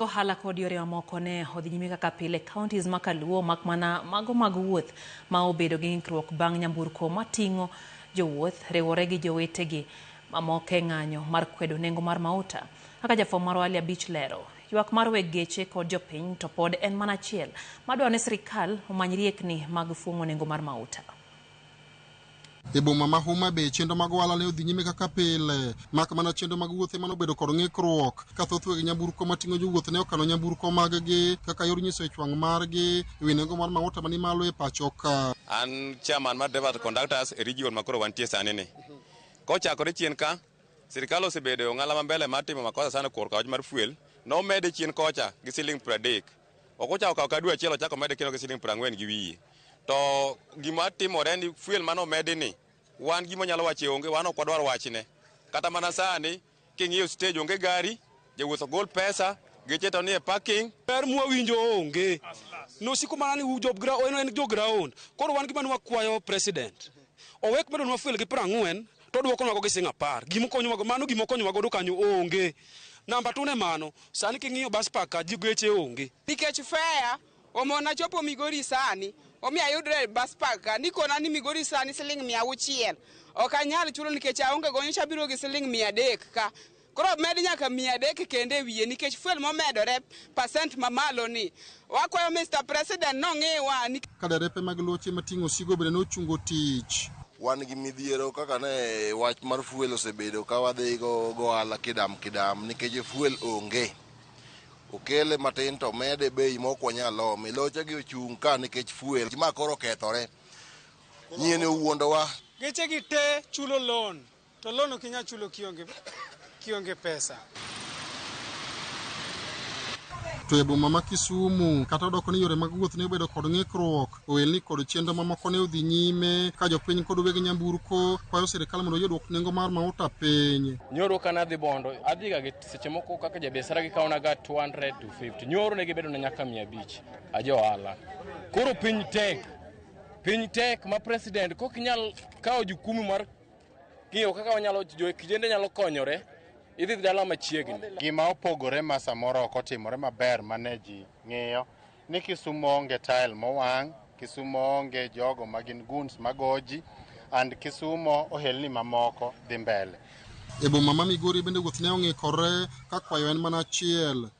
Ohala kod yore mamoko ne odhi nyime kaka pile counties ma kaluo mak mana mago mag wuoth ma obedo gi ng'ikruok bang' nyamburko mating'o jowuoth riwore gi jowetegi mamoko e ng'anyo mar kwedo nengo mar mauta. Kaka jafwambo marwa Ali Abich lero, ywak mar weg geche kod jopiny to pod en mana achiel madwaro ni sirikal omany riekni mag fuong'o nengo mar mauta. E boma ma Homa Bay, chenro mag ohala ne odhi nyime kaka pile, mak mana chenro mag wuoth ema nobedo kod ng'ikruok, ka thoth weg nyamburko mating'o jowuoth ne okano nyamburko mag-gi kaka yor nyiso ich wang' margi e wi nengo mar mauta mani malo e pacho ka. An chairman mar drivers conductors e region ma koro wantie sani ni. Kochakore chien ka, sirkal osebedo e ong'ala ma mbele mar timo makosa sana korka wach mar fuel. Nomede chien kocha gi siling 30. Ok ochako kawo ka dwe achiel ochako mede kendo gi siling 40 gi wiye. To gima timore ni fuel mane omedi ni, wan gima wanyalo wacho onge, wan ok wadwar wachne. Kata mana sani, king'iyo stage onge gari, jowuoth ok gol pesa, geche to nie parking. Ber mwawinjo onge. Nosiko mana ni job ground, en jo ground. Koro wan gima nwakwayo president, owek medonwa fuel gi 40 to odwokonwa go gi siling 10. Gima okonyowa go, mano gima okonyowa godo kanyo onge. Namba 2 ne mano, sani king'iyo bus park ka, ji geche onge. Nikech fare omona chopo Migori sani, omiyo ayudre e bus park ka, nikona ni Migori sani siling 600. Ok anyal chulo nikech aonge go, nyocha abiro gi siling 300 ka. Koro med nyaka 300 kende e wiye nikech fuel momedore percent mamalo ni. Wakwayo Mr. President nong'iwa. Ka derepe mag loche mating'o osigo bende nochungo tich. Wan gi midhiero kaka ne wach mar fuel osebedo ka wadhi go ohala kidam kidam nikech fuel onge. Okele matin to mede bei mok wanyal ome. Loche gi ochung' ka nikech fuel. Ma koro okethore. Nyien owuondowa. Geche gi te chulo loan. To loan ok inyal chulo kionge pesa. To e boma ma Kisumu, kata odoko ni yore mag wuoth ne obedo kod ng'ikruok, ohelni kod chenro mamoko ne odhi nyime ka jopiny kod weg nyamburko kwayo sirikal mondo oyie nengo mar mauta piny. Nyoro ka nadhi Bondo, adhiga gi seche moko kaka jabiasara gikawona ga 200 to 50. Nyoro ne gibedo na nyaka 500 ajo ohala. Koro piny tek. Piny tek ma president kok inyal kawo jukumu mar ng'iyo kaka wanyalo jo kijende nyalo konyore. Idhi dala machiegni. Gima opogore ma samoro ok otimore maber mane ji ng'iyo ni Kisumu onge tile mowang', Kisumu onge jogo ma gin goons magoji, and Kisumu ohelni mamoko dhi mbele. E boma ma Migori bende wuoth ne ong'ikore ka kwayo en mana achiel.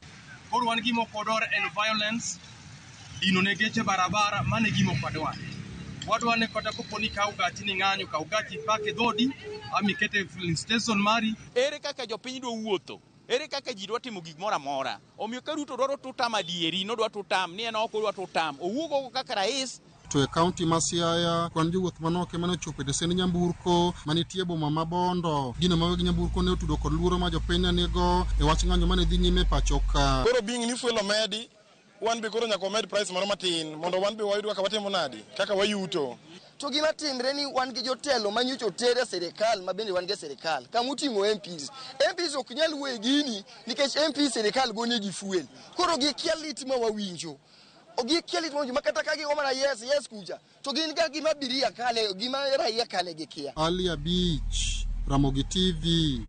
Koro wan gima ok wadwar en violence, dino ne geche barabara, mano e gima ok wadwar. Wadwar ni kata kopo ni ikawo gachi ni ng'anyo, kaw gachi ipak e dhodi ama ikete e filling station mari. Ere kaka jopiny dwa wuotho? Ere kaka ji dwa timo gik moro amora? Omiyo ka Ruto dwaro tutam adieri, nodwa tutam, ni en ok odwa tutam. Owuog oko kaka rais. To e kaunti ma Siaya, kwan jowuoth manok ema ne ochopo e tesend nyamburko manitie e boma ma Bondo. Gino ma weg nyamburko ne otudo kod luoro ma jopiny ne nigo e wach ng'anyo mane dhi nyime e pacho ka. Koro being ni fuel omedi, wan be koro nyaka wamed price moro matin mondo wan be wayud kaka watimo nadi, kaka wayuto. To gima timre ni wan gi jotelo ma nyocha oter e sirikal ma bende wan gi e sirikal kama oting'o MPs. MPs ok nyal wuoyo e gini nikech MPs sirikal gonegi fuel. Koro gikia lit ma wawinjo. Gikia lit ma wawinjo ma kata ka gigo mana yes yes kucha to gin ga gima abiria kale gima raia kale gikia. Ali Abich, Ramogi TV.